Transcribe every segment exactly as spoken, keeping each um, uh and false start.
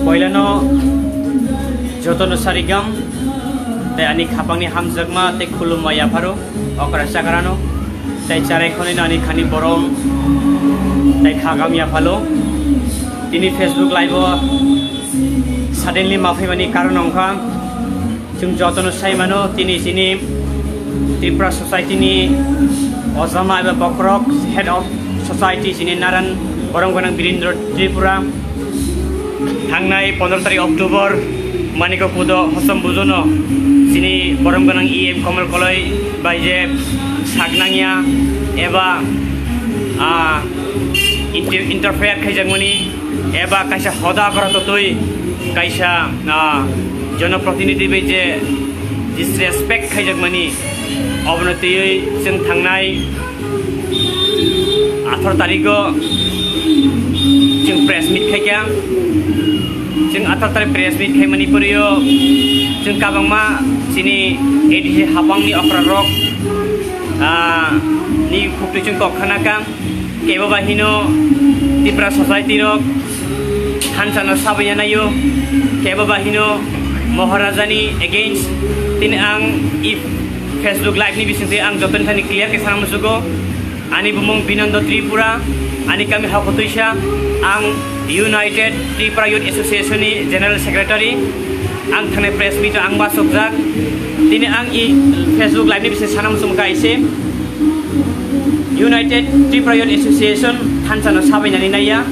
Poilano jotono sarigam, tei ani khapangni hamjakma tei khulumma yapharo, okra chakrano, tei charai khonino ani khani borom, tei khagam yaphalo. Tini Facebook Live o suddenly ma phaimani karon wngkha. Chwng jotono sai mano, tini chini Tripura Society ni ojama eba bokhorok, Head of Society chini Naran Borom Gwnang Birindra Tripura, thangnai pondro tarik October Manikyo Kudo hosom bujono chini Borom Gwnang E M Komol Koloi bai je sak nangya eba, ah, inter-, interfere khaijakmani eba kaisa hoda kora totwi kaisa, ah, jonoprotinidhi bai je disrespect khaijakmani, obono twiwi chwng thangnai atharo tarikgo chwng press meet khaikha. Chwng atharo tarik press meet khaimani poriyo chwng kabangma chini A D C hapangni okrarok, ah, ni khuktwi chwng kok khanakha. Kebo ba hino Tipra society rok thansa no sabaina naio, kebo ba hino Maharaja ni against. Tini ang i Facebook Live ni bisingtwi ang jotoni thani clear khe sana musugo. Ani bumung Binondo Tripura, ani kami Hakotwisa, ang United Tripura Youth Association ni General Secretary. Ang thangnai press meet o ang basokjak. Tini ang i Facebook Live ni bising sana musugo kaise. United Tripura Youth Association thansa no sabainani naiya.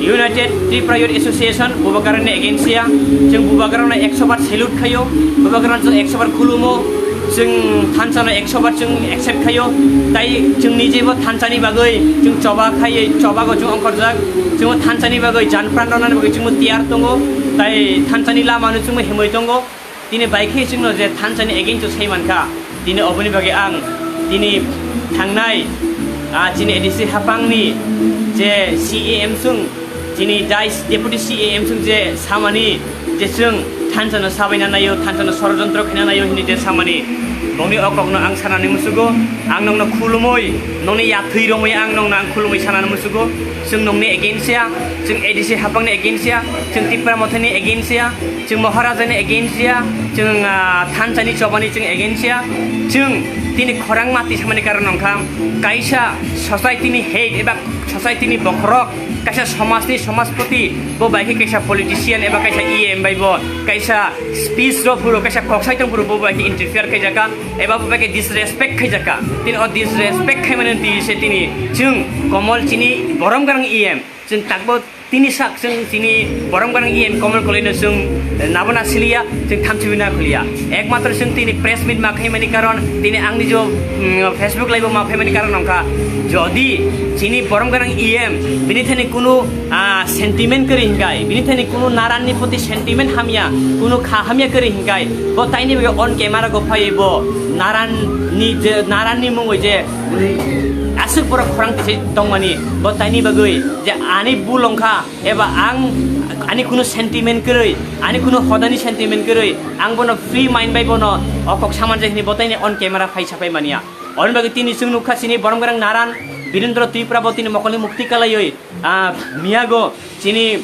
United Tripura Youth Association bubagrani against ya. Chwng bubagrano ekso bar salute khayo. Bubagrano chwng ekso bar khulumo. Chwng thansa no ekso bar chwng accept khayo. Tai chwng ni jebo thansa ni bagwi chwng choba khaiye, choba go chwng ongkhorjak. Chwng thansa ni bagwi jan pran rwnani bagwi chwng tiyar tongo. Tai thansa ni lama no chwng himwi tongo. Tini bai khe chwngno je thansa ni against o sai mankha, tini oboni bagwi ang tini thangnai, ah, chini A D C hapangni je C E M chwng, chini dais deputy C E M chwng je samani je chwng thansa no sabaina naio, thansa no sorojontro khaina naio hini je samani, bongni o kokno ang sanani musugo, ang nongno khulumui, nongni yathwi romui ang nongno ang khulumui sanani musugo, chwng nongni against ya, chwng A D C hapangni against ya, chwng Tipra Mothani against ya, chwng Maharaja ni against ya, chwng, ah, thansa ni choba ni chwng against ya, chwng tini khorang mati samani karon wngkha kaisa society ni head eba society ni bokhorok, kaisa somaj ni somajpoti, bo bai khe kaisa politician eba kaisa E M bai bo kaisa speech rok phuru, kaisa kok saitung phuru bo bai khe interfere khaijakha eba bo bai khe disrespect khaijakha. Tini o disrespect khaimani twi se tini chwng Komol chini Borom Gwnang E M chwng takbo tini sak chwng chini Borom Gwnang E M Komol Koloi no chwng nabana siliya, chwng thamchiwi na khuliya. Ekmatro chwng tini press meet ma khaimani karon, tini angni jo, mm, Facebook Live o ma phaimani karon wngkha, jodi chini Borom Gwnang E M bini thani kunu, ah, sentiment kwrwi hinkai, bini thani kunu Naran ni proti sentiment hamya, kunu kha hamya kwrwi hinkai, bo taini bagwi on camera go phaiwi bo Naran ni je, Naran ni mungwi je, mm, aswk borok khorang tisai tongmani, bo taini bagwi je ani bul wngkha, eba ang ani kunu sentiment kwrwi, ani kunu hodani sentiment kwrwi, ang bono free mind bai bono o kok saman je hini bo taini on camera phai sapai mania. Oni bagwi tini chwng nukha chini Borom Gwnang Naran Birendra Tripura bo tini mokolni mukti kalaiwi, ah, miyago chini,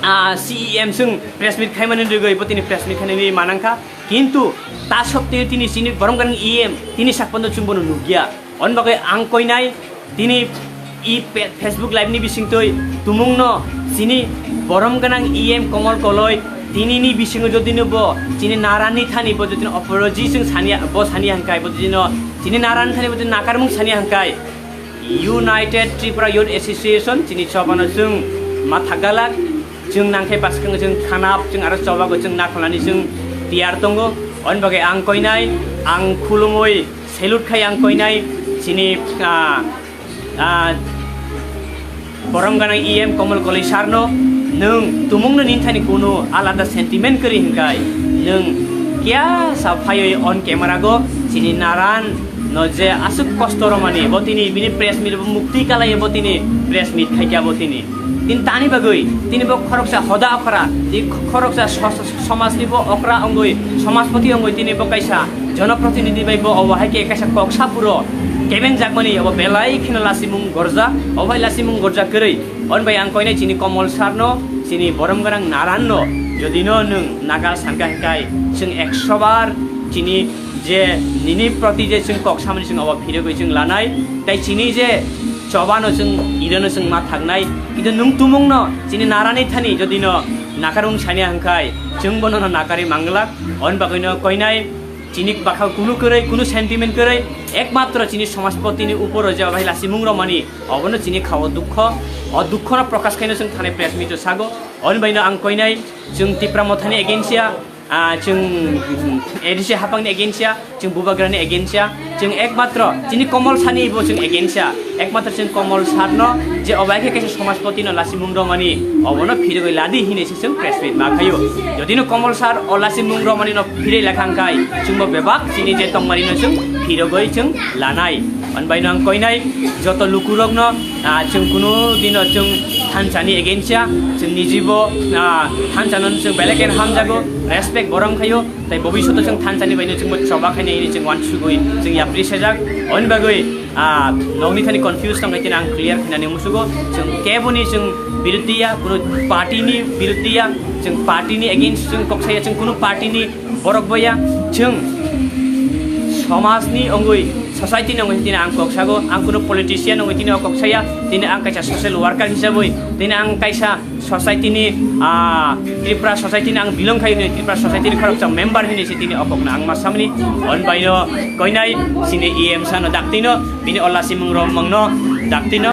ah, C E M chwng press meet khaimani rigwi bo tini press meet khainani manangkha. Kintu ta sotteyo tini chini Borom Gwnang E M tini sakpando chwng bono nukya. Oni bagwi ang koinai tini i pe-, Facebook Live ni bisingtwi tumungno chini Borom Gwnang E M Komol Koloi tini ni bisingo jodi no bo chini Naran ni thani bo jodi no apology chwng saniya, bo saniya hwnkai, bo jodi no chini Naran thani bo jodi nakarmung saniya hwnkai, United Tripura Youth Association chini chobano chwng matha galak, chwng nangkhe bwskango chwng khanap, chwng aro chobago chwng nakholnani chwng tiyar tongo. Oni bagwi ang koinai, ang khulumui salute khai ang koinai chini, ah, ah, Borom Gwnang E M Komol Koloi sir no, nwng tumungno nini thani kunu alada sentiment kwrwi hwnkai, nwng kya sa phaiwi on camera go chini Naran no je aswk kosto romani, bo tini bini press meet bo mukti kalaiwi bo tini press meet khaikha bo tini. Tini tani bagwi tini bo khoroksa hoda okhra, tini khoroksa so-, so-, somajni bo okra wngwi, somajpoti wngwi tini bo kaisa jonoprotinidhi bai bo obo hai khe kaisa kok sapuro kebenjakmani obo belai kheno lasimung gorja, obo hai lasimung gorja kwrwi. Oni bai ang koinai chini Komol sir no, Chini borom gwnang naranno jodi no nwng nagar sankha hwnkhe chwng ekso bar chini je nini proti je chwng kok samani chwng obo phirogwi chwng lanai, tei chini je chobano chwng irano chwng ma thaknai, kintu nwng tumungno chini narani thani jodi no nakarung sani hwnkhe chwng bono no nakari manglak. Oni bagwi no koinai chini bakha kunu kwrwi, kunu sentiment kwrwi, ekmatro chini somajpotini uporo je obai lasimung romani, obono chini khao dukho, o dukhono prokash khaino chwng thani press meet o sago. Oni baino ang koinai, chwng Tipra Mothani against ya, ah, chwng A D C hapangni against ya, chwng Bubagrani against ya, chwng ekmatro chini Komol Sani bo chwng against ya, ekmatro chwng Komol Sarno je obai khe kaisa somajpotino lasimung romani, obono phirogwi ladi hinwi se chwng press meet ma khaio. Jodi no Komol Sar o lasimung romani no phirwi lakha hwnkhe chwngbo bebak chini je tongmani no chwng phirogwi chwng lanai. Ani baino ang koinai joto lukurokno, ah, chwng kunu dino chwng thansa ni against ya, chwng nijibo, ah, thansa no chwng belai khe hamjago, respect borom khaio, tei bobishoto chwng thansa ni baino chwngbo choba khainai hinwi chwng wansugwi chwng yapri sejak. Oni bagwi, ah, nokni thani confuse tongkhe tini ang clear khainani musugo, chwng keboni chwng biruddhi ya, kunu party ni biruddhi ya, chwng party ni against chwng kok saya, chwng kunu party ni borok boya, chwng somajni ongwi, society ni ongwi tini ang kok sago, ang kunu politician ongwi tini o kok saya, tini ang kaisa social worker hisabwi, tini ang kaisa society ni, ah, Tripura society ni ang belong khai hwnwi, Tripura society ni khoroksa member hwnwi se tini o kokno ang ma samani. Oni baino koinai chini E M sano daktino, bini o lasimung romangno daktino.